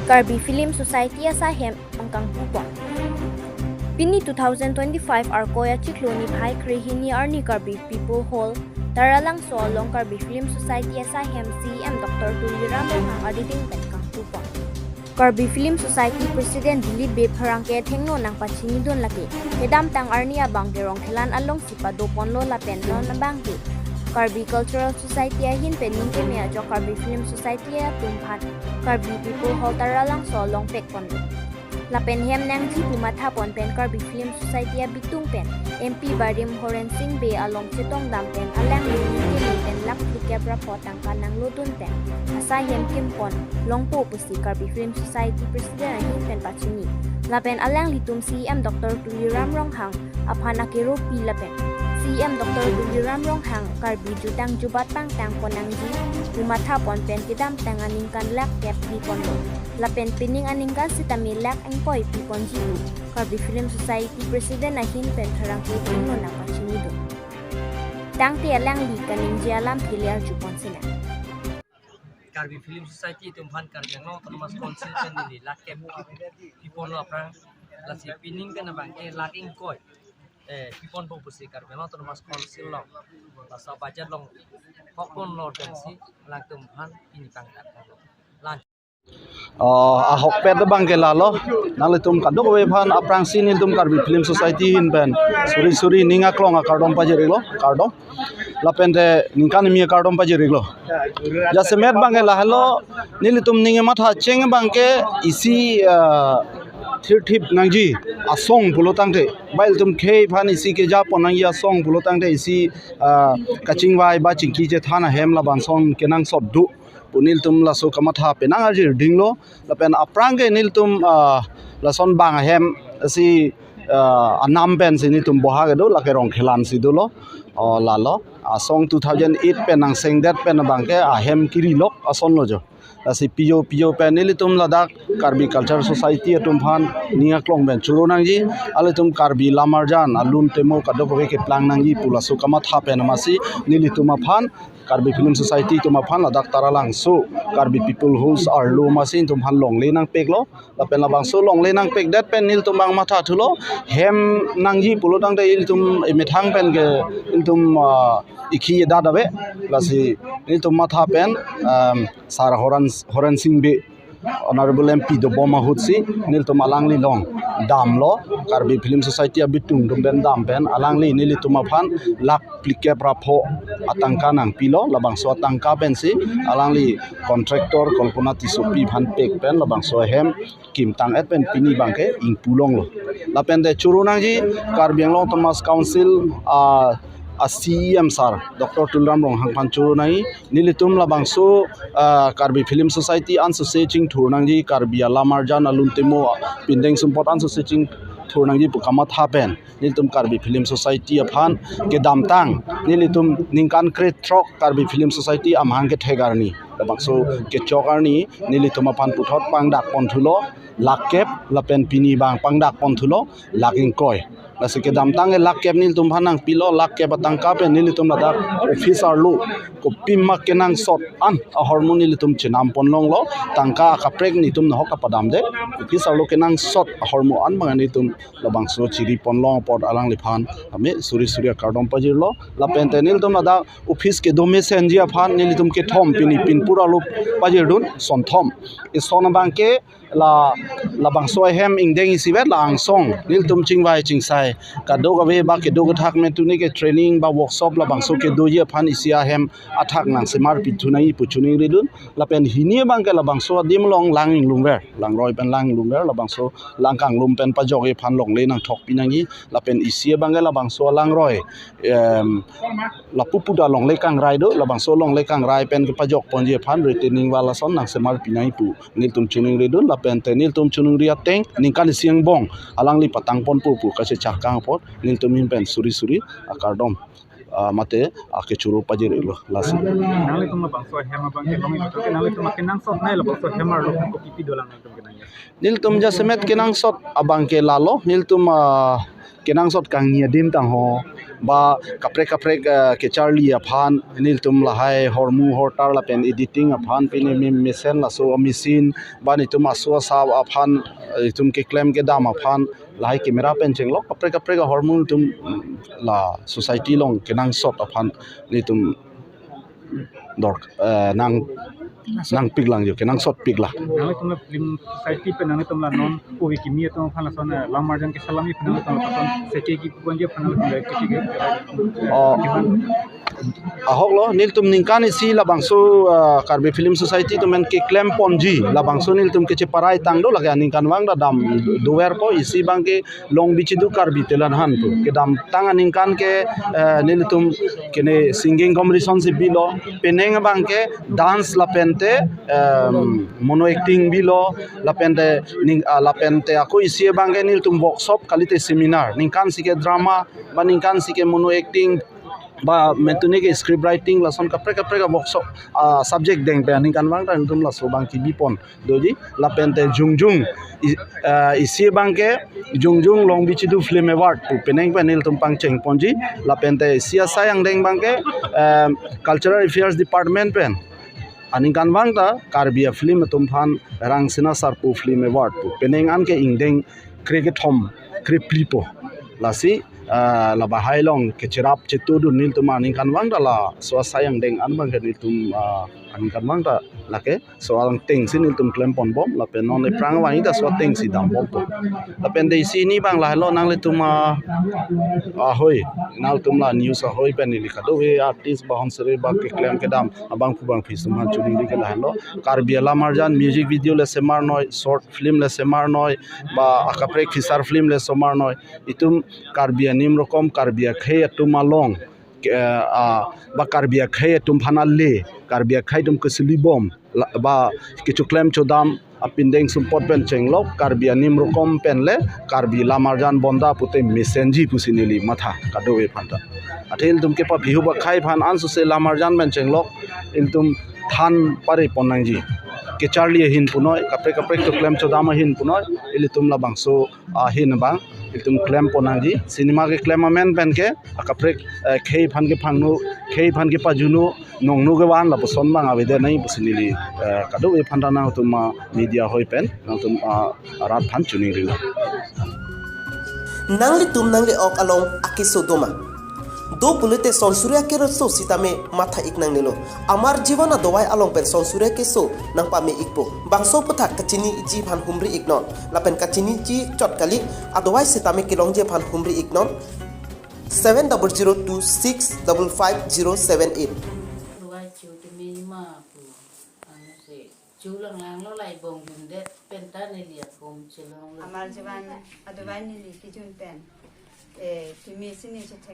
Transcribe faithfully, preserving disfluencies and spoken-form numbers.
Karbi Film Society asahem nangkangpupon. Pini two thousand twenty-five Arkoi achiklo niphai krehini arni Karbi People Hall, Taralangso along Karbi Film Society asahem C E M Doctor Tuliram Ronghang arideng pen kangpupon. Karbi Film Society President Dilip Bey pherangke athengno nangpachinidun lake, kedamtang arni abangke Rongkhelan alongsi padoponlo lapen non abangke Karbi Cultural Society ahin pen ningkeme ajok Karbi Film Society atum aphan Karbi People Hall Taralangso along pekponlo. Lapen hem nangji pu mathapon pen Karbi Film Society abitung pen M P Barim Horen Sing Bey along chetongdam pen alangli ningkeme pen lakh phlikep ra pho tangka nanglodun pen asahem kimpon longpo pusi Karbi Film Society President ahin pen pachini. Lapen alanglitum C E M Doctor Tuliram Ronghang aphan akeropi lapen C E M Doctor Tuliram Ronghang Karbi jutang jubat pangtangpon nangji pu mathapon pen kedamtang aningkan lakh kep piponlo. Lapen pining aningkan sitame lakh ingkoi piponji pu Karbi Film Society President ahin pen pherangke athengno nangpachinidun. Tangte alangli kaningje alamthe le arjupon sinang. Karbi Film Society atum aphan Karbi Anglong Autonomous Council pen neli lakh kep piponlo aphrang, lasi pining pen abangke lakh ingkoi, eh, piponpo pusi Karbi Anglong Autonomous Council along, laso budget along hokponlo pensi alangtum aphan pini pangdak ponlo. Lan. Oh, ahokpet abangke lalo. Nanglitum kadokave aphan aphrangsi nelitum Karbi Film Society ahin pen suri suri ning aklong akardom pajir-iklo, kardom. Lapen te ningkan kimi akardom pajir-iklo. Jasemet abangke lahelo, nelitum ning kematha cheng abangke isi, ah, thirthip nangji asong pulo tangte, ba ilitum khei aphan isi kejapon nangji asong pulo tangte isi, ah, kachingvai ba chingki chethan ahem labangson kenangsot do pu nelitum laso kamatha penang arjir dinglo. Lapen aphrangke nelitum, ah, lason bang ahem si, ah, anam pensi nelitum boha kedo lake Rongkhelan si dolo. Oh, lalo asong two thousand eight pen nangsengdet pen abangke ahem kirilok asonlo jo. Lasi pijo pijo pen nelitum ladak Karbi Culture Society atum aphan ning aklong pen choro nangji, ilitum Karbi lamarjan alun temo kadokave keplang nangji pu laso kamatha pen amatsi nelitum aphan Karbi Film Society atum aphan ladak Taralangso Karbi People Halls arlo amatsi nelitum aphan longle nangpeklo. Lapen labangso longle nangpekdet pen nelitum abang mathathulo, hem nangji pulo tangte ilitum emethang pen ke ilitum, ah, ikhi edat ave. Lasi nelitum matha pen, um, Sir Horen, Horen Sing Bey, Honorable M P dobom ahutsi nelitum alangli along damlo, Karbi Film Society abitung atum pen dam pen alangli nelitum aphan lakh phlikep ra pho atangka nangpilo. Labangso atangka pensi alangli contractor Kalpana Tissopi aphan pek pen labangso ahem kimtang-et pen pini abangke ingpu longlo. Lapen te choro nangji Karbi Anglong Autonomous Council, ah, a C E M sir Doctor Tuliram Ronghang aphan choro nangji. Nelitum labangso, ah, Karbi Film Society ansose chingthur nangji, Karbi alamarjan alun temo pindeng sumpot ansose chingthur nangji pu kamatha pen nelitum Karbi Film Society aphan kedamtang nelitum ningkan krethrok Karbi Film Society amahang kethek arni, labangso kechok arni nelitum aphan puthot pangdak ponthulo lakh kep, lapen pini abang pangdak ponthulo lakh ingkoi. Lasi kedamtang ke lakh kep nelitum aphan nangpilo, lakh kep atangka pen nelitum ladak office arlo kopi ma kenangsot an ahormu nelitum chenam pon longlo, tangka akaprek nelitum nahok kapadamde, office arlo kenangsot ahormu an abang nelitum labangso chiri pon long apot alangliphan kami suri suri akardom pajirlo. Lapen te nelitum ladak office kedo mesenji aphan nelitum kethom pini pinpur arlo pajirdun, sonthom. Ison abangke la, labangso ahem ingdeng isivet la angsong nelitum chingvai chingsai kadokave ba kedo kethak metuni ke training ba workshop labangso kedoji aphan isi ahem athak nangsemar pithu nangji pu choningridun. Lapen hini abangke labangso adim along lang inglumver, langroi pen lang inglumver, labangso lang kanglum pen pajokji aphan longle nangthokpi nangji. Lapen isi abangke labangso alangroi, em, lapu pu ta longle kangrai do, labangso longle kangrai pen kepajok ponji aphan retaining wall ason nangsemar pi nangji pu nelitum choningridun. Lapen te nelitum choningri ateng ningkan isi angbong alangli patang ponpo pu kachechak kang apot nelitum ahin pen suri suri akardom, ah, mate akechoro pajir-iklo lasi. Nanglitum labangso ahem abangke long ilo, nanglitum akenangsot nai labangso ahem arlo kopi pi dolang nangtum kenang ya? Nelitum jasemet kenangsot abangke lalo, nelitum, ah, Kenangsot kangni adim tangho, ba kaprek kaprek, eh, kecharli aphan, nelitum lahai hormu hortar lapen editing aphan, pine mim mesen laso machine, ba nelitum aso asa aphan, eh, itum keklem kedam aphan, lahai camera pen chenglok, kaprek kaprek ahormu nelitum, mm, la society along kenangsot aphan, nelitum dor, eh, nang, nangpiklang jo, kenangsotpiklang. Nanglitum la film society pen nanglitum la non ove kimi atum aphan lason, eh, lam arjan kesalam iphan nanglitum lason seke kipu ponji aphan nanglitum la kiki ke. Oh. Ahok lo, nelitum ningkan isi labangso, eh, Karbi Film Society atum pen keklem ponji, labangso nelitum kecheparai tang do, lake aningkanvang ta dam doverpo, isi abangke Long Bichidu Karbi Talent Hunt pu. Kedamtang aningkan ke, eh, nelitum kene singing competition si bilo, penang abangke dance lapente, em, mono acting bilo, lapente ning, ah, lapente ako isi abangke nelitum workshop kalite seminar, ningkan si ke drama, ba ningkan si ke mono acting, ba mentuni ke script writing, lason kaprek kaprek a workshop, ah, subject deng pen aningkanvang ta nelitum laso abang kebipon doji, lapente jongjung i-, ah, isi abangke jongjung Long Bichidu Film Award pu penang pen nelitum pangcheng ponji, lapente isi asai angdeng abangke, em, Cultural Affairs Department pen aningkanvang ta Karbi a film atum aphan Rangsina Sarpo Film Award pu penang anke ingdeng krekethom krephli po. Lasi, ah, labahai along kecherap chetudun nelitum aningkanvang ta laso asai angdeng an abangke nelitum, ah, aningkanvang ta lake so angdeng si nelitum klem ponbom, lapen non ephrang vang ta so angdeng si dambompo. Lapente isi hini abang lahelo, nanglitum, ah, ahoi, nanglitum la news ahoi pen neli kadokave artist bahon sere ba keklem kedam abangphu bangphi sumhan chuningri ke lahelo. Karbi alam arjan music video le semar noi, short film le semar noi, ba akaprek feature film le semar noi. Itum Karbi anim rokom, Karbi akhei atum along, ke, ah, ba Karbi akhei atum aphan ale, Karbi akhei atum kesilibom, la, ba kechoklem chodam apindeng sumpot pen chenglok, Karbi anim rokom pen le Karbi lam arjan bonta pute mesenji pusi neli matha kadokave aphan ta. Athe ilitum kepabihup akhei aphan ansose lam arjan pen chenglok, ilitum than pare pon nangji. Kecharli ahin punoi, kaprek kaprek choklem chodam ahin punoi, ilitum labangso ahin abang ilitum klem pon nangji. Cinema keklem amen pen ke akaprek, eh, khei aphan kephangno, khei aphan kepajuno, nongno kevan lapuson abang avedet nangji pusi neli, eh, kadokave aphan ta nangtum, ah, media hoi pen nangtum, ah, arat aphan chuningri lo. Nanglitum nangli-ok along akeso doma? Do pulote son suri akeroso sitame matha ik nangnelo. Amar Jivan adovai along pen son suri akeso nangpame ikpo. Bangso aphuthak kachiniji aphan humri iknon. Lapen kachiniji chot kali, adovai sitame kelongji aphan humri iknon. Seven double zero two six double five zero seven eight. Adovai chu timi ma pu. Ano se chu lang lang lo lai bong jun det pen ta neli akom chelong lo. Amar Jivan adovai neli kejun pen, eh, kimi sini chethek.